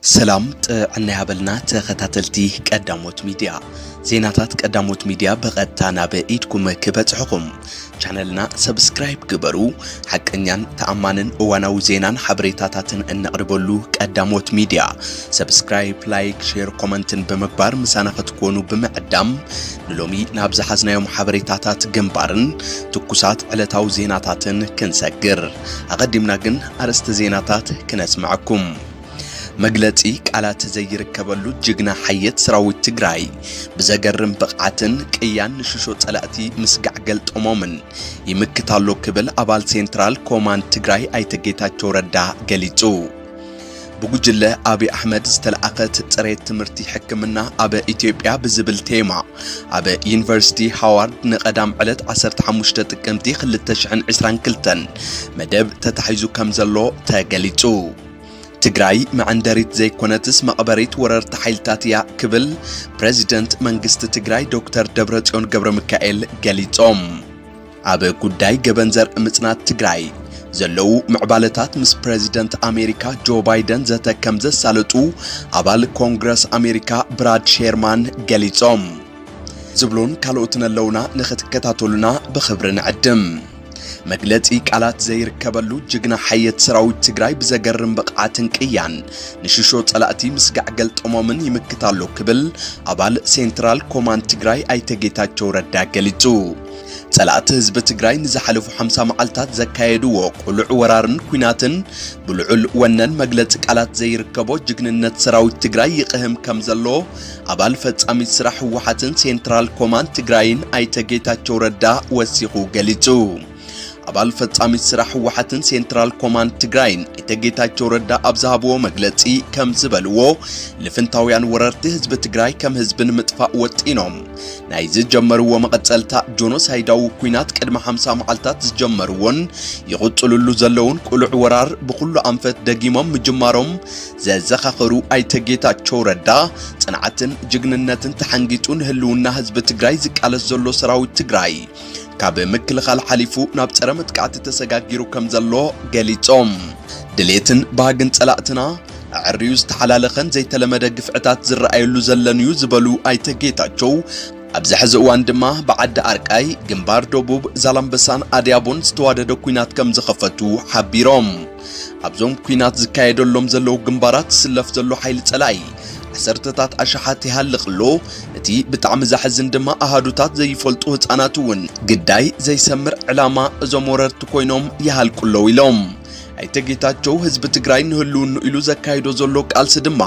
ሰላም ጥዕና ያበልና ተኸታተልቲ ቀዳሞት ሚድያ። ዜናታት ቀዳሞት ሚድያ ብቐጥታ ናብ ኢድኩም ክበጽሕኹም ቻነልና ሰብስክራይብ ግበሩ። ሓቀኛን ተኣማንን እዋናዊ ዜናን ሓበሬታታትን እነቕርበሉ ቀዳሞት ሚድያ። ሰብስክራይብ፣ ላይክ፣ ሼር፣ ኮመንትን ብምግባር ምሳና ክትኮኑ ብምዕዳም ንሎሚ ናብ ዝሓዝናዮም ሓበሬታታት ግንባርን ትኩሳት ዕለታዊ ዜናታትን ክንሰግር። ኣቐዲምና ግን ኣርእስተ ዜናታት ክነስምዐኩም። መግለጺ ቃላት ዘይርከበሉ ጅግና ሓየት ሰራዊት ትግራይ ብዘገርም ብቕዓትን ቅያን ንሽሾ ጸላእቲ ምስጋዕ ገልጠሞምን ይምክት ኣሎ ክብል ኣባል ሴንትራል ኮማንድ ትግራይ ኣይተ ጌታቸው ረዳ ገሊጹ። ብጉጅለ ኣብይ ኣሕመድ ዝተለኣኸት ጽሬት ትምህርቲ ሕክምና ኣብ ኢትዮጵያ ብዝብል ቴማ ኣብ ዩኒቨርሲቲ ሃዋርድ ንቐዳም ዕለት ዓሰርተ ሓሙሽተ ጥቅምቲ ክልተ ሽሕን ዕስራን ክልተን መደብ ተታሒዙ ከም ዘሎ ተገሊጹ። ትግራይ መዐንደሪት ዘይኮነትስ መቕበሪት ወረርቲ ሓይልታት እያ ክብል ፕረዚደንት መንግስቲ ትግራይ ዶክተር ደብረጽዮን ገብረ ሚካኤል ገሊጾም። ኣብ ጉዳይ ገበን ዘርኢ ምጽናት ትግራይ ዘለዉ ምዕባለታት ምስ ፕረዚደንት ኣሜሪካ ጆ ባይደን ዘተ ከም ዘሳለጡ ኣባል ኮንግረስ ኣሜሪካ ብራድ ሼርማን ገሊጾም። ዝብሉን ካልኦትን ኣለውና፣ ንኽትከታተሉና ብኽብሪ ንዕድም። መግለጺ ቃላት ዘይርከበሉ ጅግና ሓየት ሰራዊት ትግራይ ብዘገርም ብቕዓትን ቅያን ንሽሾ ጸላእቲ ምስጋዕ ገልጠሞምን ይምክት ኣሎ ክብል ኣባል ሴንትራል ኮማንድ ትግራይ ኣይተ ጌታቸው ረዳ ገሊጹ። ጸላእቲ ህዝቢ ትግራይ ንዝሓለፉ ሓምሳ መዓልታት ዘካየድዎ ቅሉዕ ወራርን ኲናትን ብልዑል ወነን መግለጺ ቃላት ዘይርከቦ ጅግንነት ሰራዊት ትግራይ ይቕህም ከም ዘሎ ኣባል ፈጻሚት ስራሕ ህወሓትን ሴንትራል ኮማንድ ትግራይን ኣይተ ጌታቸው ረዳ ወሲኹ ገሊጹ። ኣባል ፈጻሚት ስራሕ ህወሓትን ሴንትራል ኮማንድ ትግራይን ኣይተ ጌታቸው ረዳ ኣብ ዝሃብዎ መግለጺ ከም ዝበልዎ፣ ልፍንታውያን ወረርቲ ህዝቢ ትግራይ ከም ህዝቢ ንምጥፋእ ወጢኖም ናይ ዝጀመርዎ መቐጸልታ ጆኖሳይዳዊ ኲናት ቅድሚ ሓምሳ መዓልታት ዝጀመርዎን ይቕጽልሉ ዘለውን ቅሉዕ ወራር ብኹሉ ኣንፈት ደጊሞም ምጅማሮም ዘዘኻኸሩ ኣይተ ጌታቸው ረዳ፣ ጽንዓትን ጅግንነትን ተሓንጊጡ ንህልውና ህዝቢ ትግራይ ዝቃለስ ዘሎ ሰራዊት ትግራይ ካብ ምክልኻል ሓሊፉ ናብ ጸረ መጥቃዕቲ ተሰጋጊሩ ከም ዘሎ ገሊጾም። ድሌትን ባህግን ጸላእትና ኣዕርዩ ዝተሓላለኸን ዘይተለመደ ግፍዕታት ዝረኣየሉ ዘለን'ዩ ዝበሉ ኣይተ ጌታቸው፣ ኣብዚ ሕዚ እዋን ድማ ብዓዲ ኣርቃይ፣ ግንባር ደቡብ፣ ዛላምበሳን ኣድያቦን ዝተዋደደ ኲናት ከም ዝኸፈቱ ሓቢሮም። ኣብዞም ኲናት ዝካየደሎም ዘለዉ ግንባራት ዝስለፍ ዘሎ ሓይሊ ጸላኢ ዓሰርተታት ኣሽሓት ይሃልቕ ኣሎ። እቲ ብጣዕሚ ዘሕዝን ድማ ኣሃዱታት ዘይፈልጡ ህጻናት እውን ግዳይ ዘይሰምር ዕላማ እዞም ወረርቲ ኮይኖም ይሃልቁ ኣለዉ ኢሎም። ኣይተ ጌታቸው ህዝቢ ትግራይ ንህልውኑ ኢሉ ዘካይዶ ዘሎ ቃልሲ ድማ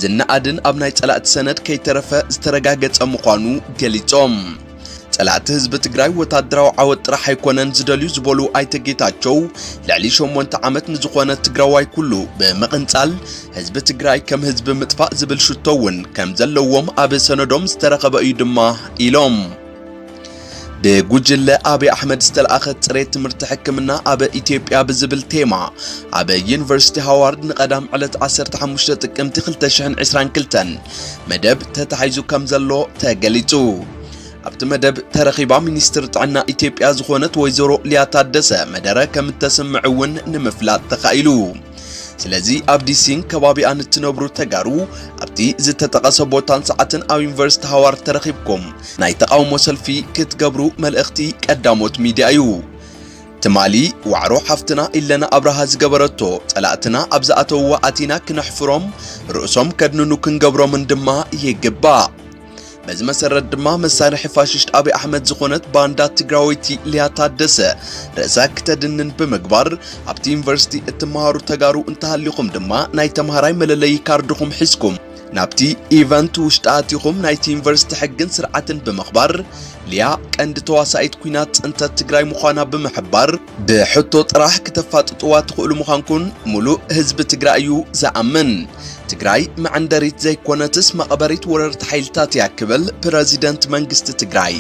ዝነኣድን ኣብ ናይ ጸላእቲ ሰነድ ከይተረፈ ዝተረጋገጸ ምዃኑ ገሊጾም። ጸላእቲ ህዝቢ ትግራይ ወታደራዊ ዓወት ጥራሕ ኣይኮነን ዝደልዩ ዝበሉ ኣይተ ጌታቸው፣ ልዕሊ ሸሞንተ ዓመት ንዝኾነ ትግራዋይ ኩሉ ብምቕንጻል ህዝቢ ትግራይ ከም ህዝቢ ምጥፋእ ዝብል ሽቶ እውን ከም ዘለዎም ኣብ ሰነዶም ዝተረኸበ እዩ ድማ ኢሎም። ብጉጅለ ኣብይ ኣሕመድ ዝተለኣኸት ጽሬት ትምህርቲ ሕክምና ኣብ ኢትዮጵያ ብዝብል ቴማ ኣብ ዩኒቨርሲቲ ሃዋርድ ንቐዳም ዕለት ዓሰርተ ሓሙሽተ ጥቅምቲ ክልተ ሽሕን ዕስራን ክልተን መደብ ተታሒዙ ከም ዘሎ ተገሊጹ። ኣብቲ መደብ ተረኺባ ሚኒስትር ጥዕና ኢትዮጵያ ዝኾነት ወይዘሮ ሊያ ታደሰ መደረ ከም እተስምዕ እውን ንምፍላጥ ተኻኢሉ። ስለዚ ኣብ ዲሲን ከባቢኣን እትነብሩ ተጋሩ ኣብቲ ዝተጠቐሰ ቦታን ሰዓትን ኣብ ዩኒቨርሲቲ ሃዋርድ ተረኺብኩም ናይ ተቓውሞ ሰልፊ ክትገብሩ መልእኽቲ ቀዳሞት ሚድያ እዩ። ትማሊ ዋዕሮ ሓፍትና ኢለና ኣብርሃ ዝገበረቶ፣ ጸላእትና ኣብ ዝኣተውዋ ኣቲና ክነሕፍሮም፣ ርእሶም ከድንኑ ክንገብሮምን ድማ ይግባእ። በዚ መሰረት ድማ መሳርሒ ፋሽስት ኣብይ ኣሕመድ ዝኾነት ባንዳ ትግራወይቲ ሊያ ታደሰ ርእሳ ክተድንን ብምግባር፣ ኣብቲ ዩኒቨርሲቲ እትመሃሩ ተጋሩ እንተሃሊኹም ድማ ናይ ተምሃራይ መለለዪ ካርድኹም ሒዝኩም ናብቲ ኢቨንት ውሽጢ ኣቲኹም ናይቲ ዩኒቨርሲቲ ሕግን ስርዓትን ብምኽባር፣ ሊያ ቀንዲ ተዋሳኢት ኲናት ጽንተት ትግራይ ምዃና ብምሕባር፣ ብሕቶ ጥራሕ ክተፋጥጥዋ ትኽእሉ ምዃንኩን ምሉእ ህዝቢ ትግራይ እዩ ዝኣምን። ትግራይ መዐንደሪት ዘይኮነትስ መቐበሪት ወረርቲ ሓይልታት እያ ክብል ፕረዚደንት መንግስቲ ትግራይ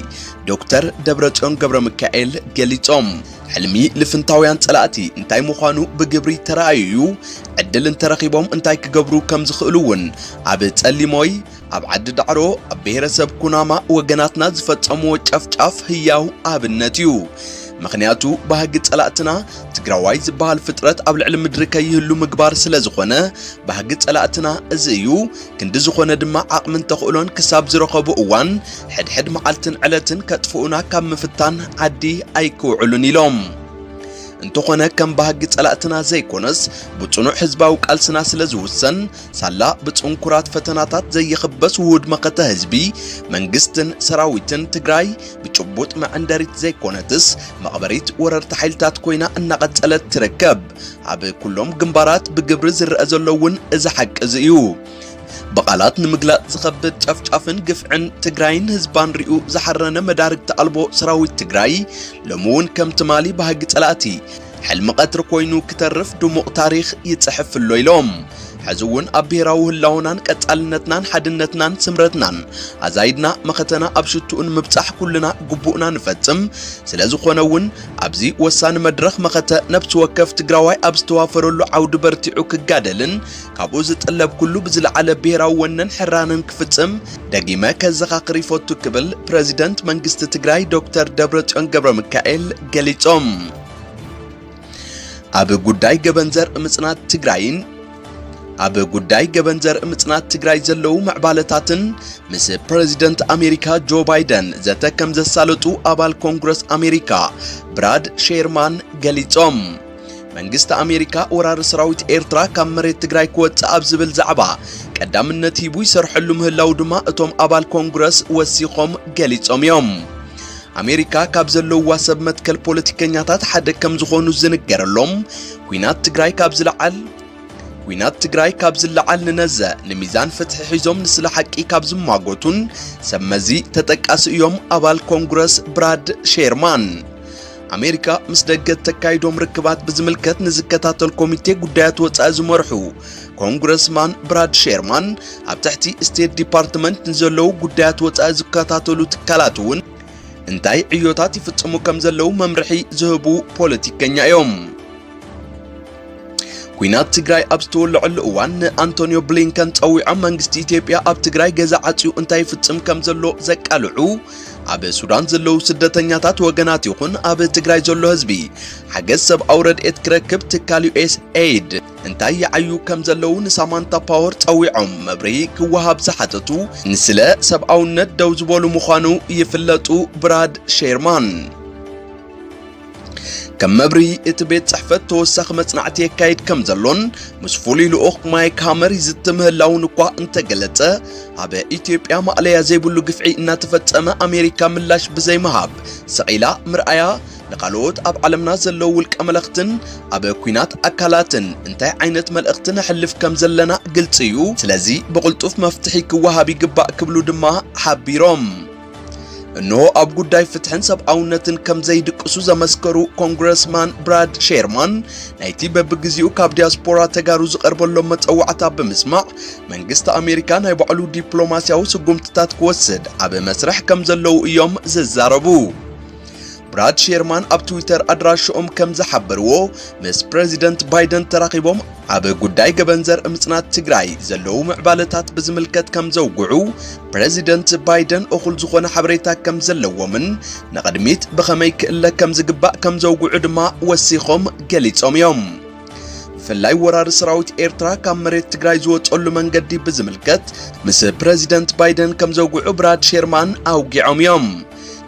ዶክተር ደብረጽዮን ገብረ ሚካኤል ገሊጾም። ሕልሚ ልፍንታውያን ጸላእቲ እንታይ ምዃኑ ብግብሪ ተራእዩ እዩ። ዕድል እንተረኺቦም እንታይ ክገብሩ ከም ዝኽእሉ እውን ኣብ ጸሊሞይ፣ ኣብ ዓዲ ዳዕሮ፣ ኣብ ብሄረሰብ ኩናማ ወገናትና ዝፈጸምዎ ጨፍጫፍ ህያው ኣብነት እዩ። ምኽንያቱ ባህጊ ጸላእትና ትግራዋይ ዝበሃል ፍጥረት ኣብ ልዕሊ ምድሪ ከይህሉ ምግባር ስለ ዝኾነ፣ ባህጊ ጸላእትና እዚ እዩ። ክንዲ ዝኾነ ድማ ዓቕምን ተኽእሎን ክሳብ ዝረኸቡ እዋን፣ ሕድሕድ መዓልትን ዕለትን ከጥፍኡና ካብ ምፍታን ዓዲ ኣይክውዕሉን ኢሎም። እንተኾነ ከም ባህጊ ጸላእትና ዘይኮነስ፣ ብጽኑዕ ህዝባዊ ቃልስና ስለ ዝውሰን፣ ሳላ ብጽንኩራት ፈተናታት ዘይኽበስ ውሁድ መኸተ ህዝቢ፣ መንግስትን ሰራዊትን ትግራይ ብጭቡጥ መዐንደሪት ዘይኮነትስ፣ መቕበሪት ወረርቲ ሓይልታት ኮይና እናቐጸለት ትርከብ። ኣብ ኩሎም ግንባራት ብግብሪ ዝረአ ዘሎ እውን እዚ ሓቂ እዚ እዩ። ብቓላት ንምግላጽ ዝኸብድ ጨፍጫፍን ግፍዕን ትግራይን ህዝባን ሪኡ ዝሓረነ መዳርግቲ ኣልቦ ሰራዊት ትግራይ፣ ሎሚ እውን ከም ትማሊ ባህጊ ጸላእቲ ሕልሚ ቀትሪ ኮይኑ ክተርፍ ድሙቕ ታሪኽ ይጽሕፍ ኣሎ ኢሎም። ሕዚ እውን ኣብ ብሄራዊ ህላውናን ቀጻልነትናን ሓድነትናን ስምረትናን ኣዛይድና መኸተና ኣብ ሽትኡን ምብጻሕ ኩልና ግቡእና ንፈጽም። ስለ ዝኾነ እውን ኣብዚ ወሳኒ መድረኽ መኸተ ነብሲ ወከፍ ትግራዋይ ኣብ ዝተዋፈረሉ ዓውዲ በርቲዑ ክጋደልን ካብኡ ዝጥለብ ኩሉ ብዝለዓለ ብሄራዊ ወነን ሕራንን ክፍጽም ደጊመ ከዘኻኽር ይፈቱ ክብል ፕረዚደንት መንግስቲ ትግራይ ዶክተር ደብረጽዮን ገብረ ሚካኤል ገሊጾም። ኣብ ጉዳይ ገበን ዘርኢ ምጽናት ትግራይን ኣብ ጉዳይ ገበን ዘርኢ ምጽናት ትግራይ ዘለዉ ምዕባለታትን ምስ ፕረዚደንት ኣሜሪካ ጆ ባይደን ዘተ ከም ዘሳለጡ ኣባል ኮንግረስ ኣሜሪካ ብራድ ሼርማን ገሊጾም። መንግስቲ ኣሜሪካ ወራሪ ሰራዊት ኤርትራ ካብ መሬት ትግራይ ክወጽእ ኣብ ዝብል ዛዕባ ቀዳምነት ሂቡ ይሰርሐሉ ምህላው ድማ እቶም ኣባል ኮንግረስ ወሲኾም ገሊጾም እዮም። ኣሜሪካ ካብ ዘለውዋ ሰብ መትከል ፖለቲከኛታት ሓደ ከም ዝኾኑ ዝንገረሎም፣ ኲናት ትግራይ ካብ ዝለዓል ኲናት ትግራይ ካብ ዝለዓል ንነዘ፣ ንሚዛን ፍትሒ ሒዞም ንስለ ሓቂ ካብ ዝማጎቱን ሰብ መዚ ተጠቃሲ እዮም ኣባል ኮንግረስ ብራድ ሼርማን። ኣሜሪካ ምስ ደገ እተካይዶም ርክባት ብዝምልከት ንዝከታተል ኮሚቴ ጉዳያት ወጻኢ ዝመርሑ ኮንግረስማን ብራድ ሼርማን፣ ኣብ ትሕቲ ስቴት ዲፓርትመንት ንዘለዉ ጉዳያት ወጻኢ ዝከታተሉ ትካላት እውን እንታይ ዕዮታት ይፍጽሙ ከም ዘለዉ መምርሒ ዝህቡ ፖለቲከኛ እዮም። ኲናት ትግራይ ኣብ ዝተወለዐሉ እዋን ንኣንቶኒዮ ብሊንከን ጸዊዖም መንግስቲ ኢትዮጵያ ኣብ ትግራይ ገዛ ዓጽዩ እንታይ ይፍጽም ከም ዘሎ ዘቃልዑ፣ ኣብ ሱዳን ዘለዉ ስደተኛታት ወገናት ይኹን ኣብ ትግራይ ዘሎ ህዝቢ ሓገዝ ሰብኣዊ ረድኤት ክረክብ ትካል ዩ ኤስ ኤይድ እንታይ ይዓዩ ከም ዘለዉ ንሳማንታ ፓወር ጸዊዖም መብርሂ ክወሃብ ዝሓተቱ፣ ንስለ ሰብኣውነት ደው ዝበሉ ምዃኑ ይፍለጡ ብራድ ሼርማን። ከም መብርሂ እቲ ቤት ጽሕፈት ተወሳኺ መጽናዕቲ የካይድ ከም ዘሎን ምስ ፍሉይ ልኡኽ ማይክ ሃመር ይዝቲ ምህላውን እኳ እንተገለጸ፣ ኣብ ኢትዮጵያ ማእለያ ዘይብሉ ግፍዒ እናተፈጸመ ኣሜሪካ ምላሽ ብዘይምሃብ ስቕ ኢላ ምርኣያ ንኻልኦት ኣብ ዓለምና ዘለዉ ውልቀ መለኽትን ኣብ ኲናት ኣካላትን እንታይ ዓይነት መልእኽቲ ነሕልፍ ከም ዘለና ግልጺ እዩ። ስለዚ ብቕልጡፍ መፍትሒ ክወሃብ ይግባእ ክብሉ ድማ ሓቢሮም። እንሆ ኣብ ጉዳይ ፍትሕን ሰብኣውነትን ከም ዘይድቅሱ ዘመስከሩ ኮንግረስማን ብራድ ሼርማን፣ ናይቲ በብግዚኡ ካብ ዲያስፖራ ተጋሩ ዝቐርበሎም መጸዋዕታ ብምስማዕ መንግስቲ ኣሜሪካ ናይ ባዕሉ ዲፕሎማስያዊ ስጉምትታት ክወስድ ኣብ መስርሕ ከም ዘለዉ እዮም ዝዛረቡ። ብራድ ሼርማን ኣብ ትዊተር ኣድራሽኦም ከም ዝሓበርዎ፣ ምስ ፕረዚደንት ባይደን ተራኺቦም ኣብ ጉዳይ ገበን ዘርኢ ምጽናት ትግራይ ዘለዉ ምዕባለታት ብዝምልከት ከም ዘውግዑ፣ ፕረዚደንት ባይደን እኹል ዝኾነ ሓበሬታ ከም ዘለዎምን ንቕድሚት ብኸመይ ክእለ ከም ዝግባእ ከም ዘውግዑ ድማ ወሲኾም ገሊጾም እዮም። ብፍላይ ወራሪ ሰራዊት ኤርትራ ካብ መሬት ትግራይ ዝወጸሉ መንገዲ ብዝምልከት ምስ ፕረዚደንት ባይደን ከም ዘውግዑ ብራድ ሼርማን ኣውጊዖም እዮም።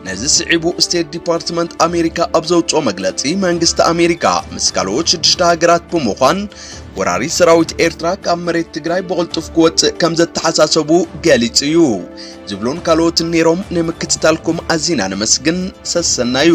ነዚ ስዒቡ ስቴት ዲፓርትመንት ኣሜሪካ ኣብ ዘውጽኦ መግለጺ፣ መንግስቲ ኣሜሪካ ምስ ካልኦት ሽዱሽተ ሃገራት ብምዃን ወራሪ ሰራዊት ኤርትራ ካብ መሬት ትግራይ ብቕልጡፍ ክወጽእ ከም ዘተሓሳሰቡ ገሊጹ እዩ ዝብሉን ካልኦትን ነይሮም። ንምክትታልኩም ኣዚና ነመስግን። ሰሰናዩ።